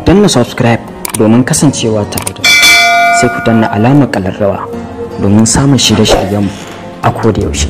Danna subscribe domin kasancewa tare da mu. Sai ku danna alamar ƙalarrawa domin samun shirye-shiryenmu a koda yaushe.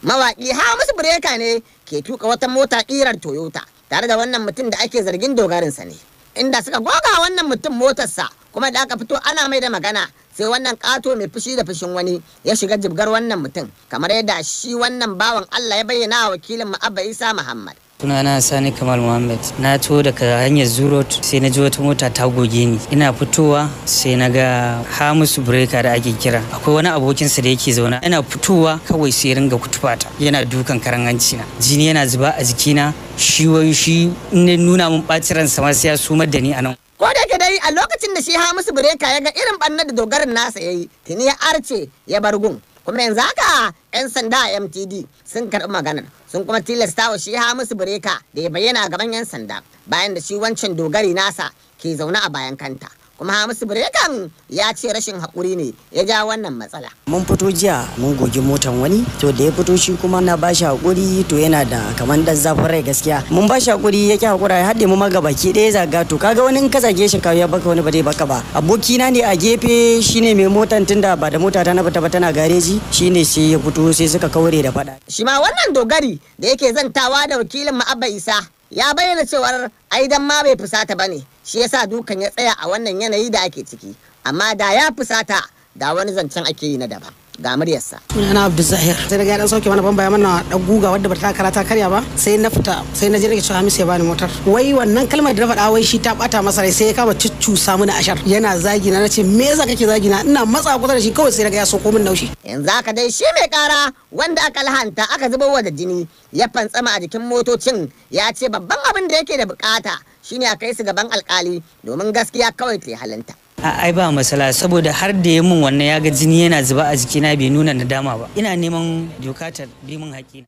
Mawaƙi Hamisu Breaker ne ke tuka wata mota ƙirar Toyota tare da wannan mutum da ake zargin dogarinsa ne. Inda suka goga wannan mutum motarsa, kuma da aka fito ana mai da magana, sai wannan ƙato mai fushi da fushin wani ya shiga jibgar wannan mutum, kamar yadda shi wannan bawan Allah ya bayyana wa wakilin mu Abba Isa Muhammad. Sunana Sani Kamal Muhammad. Na to daga hanyar Zurot, sai na ji wata mota ta goge ni. Ina fitowa sai na ga Hamisu Breaker da ake kira, akwai wani abokinsa da yake zauna. Ina fitowa kawai sai ringa kutufata, yana dukan karan hanci na, jini yana zuba a jikina. Shi wai shi in nuna mun ɓacin ransa ma sai ya sumar da ni a nan. Ko da yake dai a lokacin da shi Hamisu Breaker ya ga irin ɓannar da dogarin nasa yayi, tuni ya arce ya bar gun. Kuma yanzu haka 'yan sanda a MTD sun karɓi maganar, sun kuma tilasta wa shi Hamisu Breaker da ya bayyana a gaban 'yan sanda, bayan da shi wancan dogari nasa ke zaune a bayan kanta. Kuma Hamisu Breaker ya ce rashin haƙuri ne ya ja wannan matsala. Mun fito jiya mun gogi motan wani, to da ya fito shi kuma na ba shi haƙuri, to yana da kaman dan zafin rai gaskiya. Mun ba shi haƙuri ya ki haƙura, ya haɗe mu ma gabaki ɗaya zaga. To kaga wani in ka zage shi kawai ya baka, wani ba zai baka ba. Abokina ne a gefe, shine mai motan, tunda ba da mota ta na fita ba, tana gareji, shine sai ya fito sai suka kaure da faɗa. Shi ma wannan dogari da yake zantawa da wakilin mu Abba Isa ya bayyana cewar ai dan ma bai fusata bane shi yasa dukan ya tsaya a wannan yanayi da ake ciki, amma da ya fusata da wani zancen ake yi na daban. Ga muryarsa. Sunana Abdul Zahir. Sai daga dan sauke mana bamba ya mana dan guga wadda bata kara ta karya ba, sai na fita, sai na je nake cewa Hamisu ya bani motar. Wai wannan kalmar da na faɗa wai shi ta bata masa rai, sai ya kama cuccusa mini ashar yana zagi na. Nace me yasa kake zagi na? Ina matsa kusa da shi kawai sai daga ya soko min naushi. Yanzu haka dai shi mai kara wanda aka lahanta aka zubar wa da jini ya fantsama a jikin motocin ya ce babban abin da yake da bukata shine a kai su gaban alkali domin gaskiya kawai ta halinta. Ai ba masala, saboda har da ya mun wannan ya ga jini yana zuba a jikina bai nuna nadama ba. Ina neman doka ta bi mun haƙƙi.